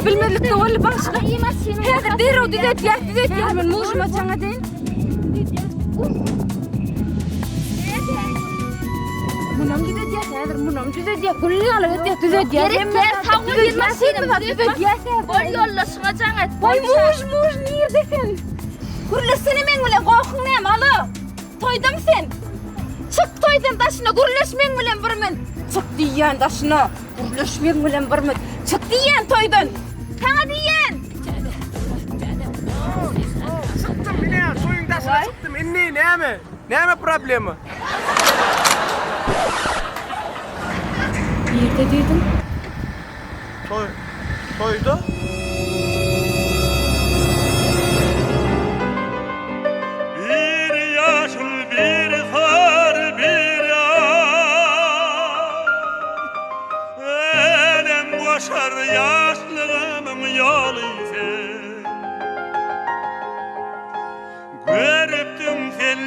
Bilmezlikde boldy bagyşla. Häzir derrew düzetýäs, düzetýäs men muşuma jaň edeýin. Munam düzetýäs häzir, munam düzetýäs. Gül ýaly etýäs, düzetýäs. Gerek däl, sag bol ýer maşynym düzetýäs. Bol ýoldaşyňa jaň et. Goý muž, muž nirde sen? Gürleşsene meň bilen, gorkyň näme, alo? Toýdamy sen? Çyk toýdan daşyna, gürleş meň bilen bir min. Çyk diýýän daşyna, gürleş meň bilen bir min. Çyk diýýän toýdan. Saňa diýýän. Çykdym ine, toýuň daşyna çykdym. Indi näme? Näme problema? Nirde diýdiň? Toý, toýda. Biri ýaşyl, biri sary, biri ak. Älem goşar ýaşlygymyň ýoly sen. Görüpdiň sen.